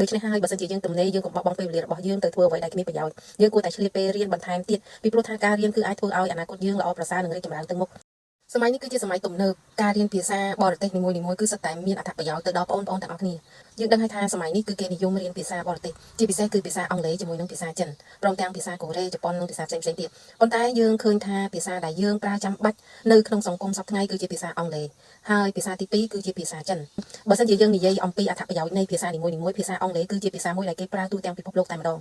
ដូច្នេះហើយបើសិនជាយើងទំនេរយើងកុំបោះបង់ពេលវេលារបស់យើងទៅធ្វើអ្វីដែលគ្មានប្រយោជន៍យើងគួរតែឆ្លៀតពេលរៀនបន្ថែមទៀតពីព្រោះថាការរៀនគឺអាចធ្វើឲ្យអនាគតយើងល្អប្រសើរនិងរីកចម្រើនទៅមុខសម័យនេះគឺជាសម័យទំនើបការរៀនភាសាបរទេសនីមួយៗគឺសុទ្ធតែមានអត្ថប្រយោជន៍ទៅដល់បងប្អូនទាំងអស់គ្នាយើងដឹងហើយថាសម័យនេះគឺគេនិយមរៀនភាសាបរទេសជាពិសេសគឺភាសាអង់គ្លេសជាមួយនឹងភាសាចិនព្រមទាំងភាសាកូរ៉េជប៉ុននិងភាសាផ្សេងៗទៀតប៉ុន្តែយើងឃើញថាភាសាដែលយើងប្រើចាំបាច់នៅក្នុងសង្គមសប្តាហ៍ថ្ងៃគឺជាភាសាអង់គ្លេសហើយភាសាទី2គឺជាភាសាចិនបើសិនជាយើងនិយាយអំពីអត្ថប្រយោជន៍នៃភាសានីមួយៗភាសាអង់គ្លេសគឺជាភាសាមួយដែលគេប្រើទូទាំងពិភពលោកតែម្ដង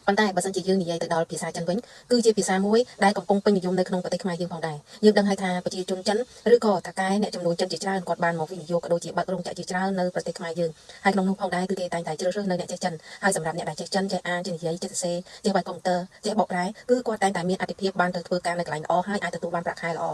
ប៉ុន្តែបើសិនជាយើងនិយាយទៅដល់ភាសាចិនវិញគឺជាភាសាមួយដែលកំពុងពេញនិយមនៅក្នុងប្រទេសខ្មែរយើងផងដែរយើងដឹងហើយថាប្រជាជនចិនឬក៏ថៅកែអ្នកចំនួនចិនជាច្រើនគាត់បានមកវិនិយោគក៏ដូចជាបើករោងចក្រជាច្រើននៅប្រទេសខ្មែរយើងហើយក្នុងនោះផងដែរគឺគេតែងតែជ្រើសរើសនៅអ្នកចេះចិនហើយសម្រាប់អ្នកដែលចេះចិនចេះអានចេះនិយាយចេះសរសេរចេះវាយកុំព្យូទ័រចេះបកប្រែគឺគាត់តែងតែមានអត្ថិភាពបានទៅធ្វើការនៅកន្លែងល្អហើយអាចទទួលបានប្រាក់ខែល្អ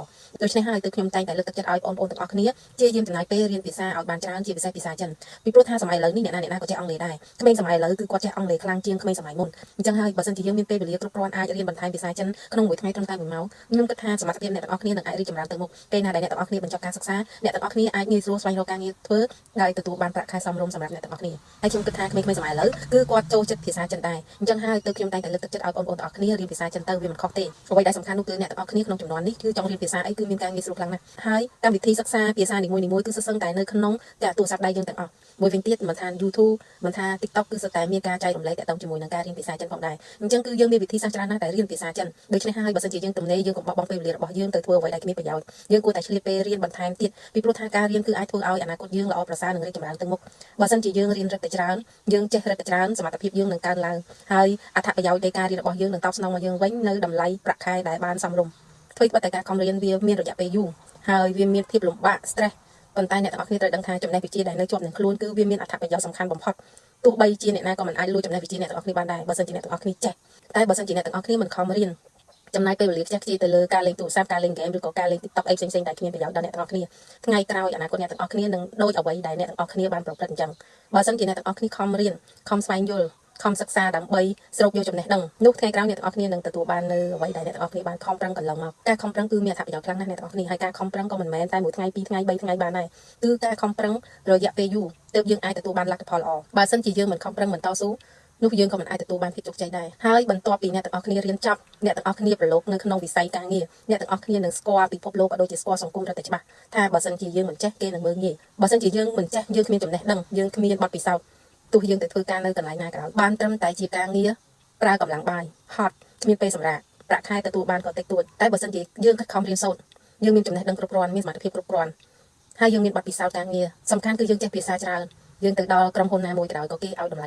ដូច្នេះហើយទើបខ្ញុំតែងតែលើកទឹកចិត្តឲ្យបងប្អូនទាំងអស់គ្នាព្យាយាមចំណាយពេលរៀនភាសាឲ្យបានច្រើនជាពិសេសភាសាចិនពីព្រោះថាសម័យឥឡូវនេះអ្នកណាអ្នកណាក៏ចេះអង់គ្លេសដែរក្មេងសម័យឥឡូវគឺគាត់ចេះអង់គ្លេសខ្លាំងជាងក្មេងសម័យមុនអញ្ចឹងហើយបើសិនជាយើងមានពេលវេលាគ្រប់គ្រាន់អាចរៀនបន្ថែមភាសាចិនក្នុងមួយថ្ងៃត្រឹមតែ1ម៉ោងខ្ញុំគិតថាសមត្ថភាពអ្នកទាំងអស់គ្នានឹងអាចរីកចម្រើនទៅមុខពេលណាដែលអ្នកទាំងអស់គ្នាបញ្ចប់ការសិក្សាអ្នកទាំងអស់គ្នាអាចងាយស្រួលស្វែងរកការងារធ្វើដោយទទួលបានប្រាក់ខែសមរម្យសម្រាប់អ្នកទាំងអស់គ្នាហើយខ្ញុំគិតថាក្មេងៗសម័យឥឡូវគឺគាត់ចូលចិត្តភាសាចិនដែរអញ្ចឹងហើយទើបខ្ញុំតែងតែលើកទឹកចិត្តឲ្យបងប្អូនទាំងអស់គ្នារៀនភាសាចិនទៅវាមិនខុសទេអ្វីដែលសំខាន់នោះគឺអ្នកទាំងអស់គ្នាក្នុងជំនាន់នេះគឺចង់រៀនភាសាអីគឺមានការងាយស្រួលខ្លាំងណាស់ហើយកម្មវិធីសិក្សាភាសានីមួយៗគឺសុទ្ធសឹងតែនៅក្នុងតែទូរស័ព្ទដៃយើងទាំងអស់មួយវិញទៀតមិនថា YouTube មិនថា TikTok គឺសុទ្ធតែមានការចែករំលែកតាក់ទងជាមួយនឹងការរៀនភាសាចិនផងដែរអញ្ចឹងគឺយើងមានវិធីសាស្ត្រច្រើនណាស់តែរៀនភាសាចិនដូច្នេះហើយបើសិនជាយើងទំនេរយើងកុំបោះបង់ពេលវេលារបស់យើងទៅធ្វើអ្វីដែលគ្មានប្រយោជន៍យើងគួរតែឆ្លៀតពេលរៀនបន្ថែមទៀតពីព្រោះថាការរៀនគឺអាចធ្វើឲ្យអនាគតយើងល្អប្រសើរនិងរីកចម្រើនទៅមុខបើសិនជាយើងរៀនរឹតតែច្រើនយើងចេះរឹតតែច្រើនសមត្ថភាពយើងនឹងកើនឡើងហើយអត្ថប្រយោជន៍នៃការរៀនរបស់យើងនឹងតបស្នងមកយើងវិញនៅតម្លៃប្រាក់ខែដែលបានសមរម្យធ្វើត្បិតតែការខំរៀនវាមានរយៈពេលយូរហើយវាមានភាពលំបាក stress ប៉ុន្តែអ្នកទាំងអស់គ្នាត្រូវដឹងថាចំណេះវិជ្ជាដែលនៅជាប់នឹងខ្លួនគឺវាមានអត្ថប្រយោជន៍សំខាន់បំផុតទោះបីជាអ្នកណាក៏មិនអាចលួចចំណេះវិជ្ជាអ្នកទាំងអស់គ្នាបានដែរបើសិនជាអ្នកទាំងអស់គ្នាចេះតែបើសិនជាអ្នកទាំងអស់គ្នាមិនខំរៀនចំណាយពេលវេលាខ្ជះខ្ជាយទៅលើការលេងទូរស័ព្ទការលេងហ្គេមឬក៏ការលេង TikTok អីផ្សេងៗដែលគ្មានប្រយោជន៍ដល់អ្នកទាំងអស់គ្នាថ្ងៃក្រោយអនាគតអ្នកទាំងអស់គ្នានឹងដូចអ្វីដែលអ្នកទាំងអស់គ្នាបានប្រព្រឹត្តអញ្ចឹងបើសិនជាអ្នកទាំងអស់គ្នាខំរៀនខំស្វែងយល់ខំសិក្សាដើម្បីស្រូបយកចំណេះដឹងនោះថ្ងៃក្រោយអ្នកទាំងអស់គ្នានឹងទទួលបាននៅអ្វីដែលអ្នកទាំងអស់គ្នាបានខំប្រឹងកន្លងមកការខំប្រឹងគឺមានអត្ថប្រយោជន៍ខ្លាំងណាស់អ្នកទាំងអស់គ្នាហើយការខំប្រឹងក៏មិនមែនតែមួយថ្ងៃពីរថ្ងៃបីថ្ងៃបានដែរគឺការខំប្រឹងរយៈពេលយូរទើបយើងអាចទទួលបានលទ្ធផលល្អបើសិនជាយើងមិនខំប្រឹងមិនតស៊ូនោះយើងក៏មិនអាចទទួលបានភាពជោគជ័យដែរហើយបន្ទាប់ពីអ្នកទាំងអស់គ្នារៀនចប់អ្នកទាំងអស់គ្នាប្រឡូកនៅក្នុងវិស័យការងារអ្នកទាំងអស់គ្នានឹងស្គាល់ពិភពលោកក៏ដូចជាស្គាល់សង្គមរឹតតែច្បាស់ថាបើសិនជាយើងមិនចេះគេនឹងមើលងាយបើសិនជាយើងមិនចេះយើងគ្មានចំណេះដឹងយើងគ្មានបទពិសោធន៍ទោះយើងទៅធ្វើការនៅកន្លែងណាក៏ដោយបានត្រឹមតែជាការងារប្រើកម្លាំងបាយហត់គ្មានពេលសម្រាកប្រាក់ខែទទួលបានក៏តិចតួចតែបើសិនជាយើងខិតខំរៀនសូត្រយើងមានចំណេះដឹងគ្រប់គ្រាន់មានសមត្ថភាពគ្រប់គ្រាន់ហើយយើងមានបទពិសោធន៍ការងារសំខាន់គឺយើងចេះភាសាច្រើនយើងទៅដល់ក្រុមហ៊ុនណាមួយក៏ដោយក៏គេឲ្យតម្លៃ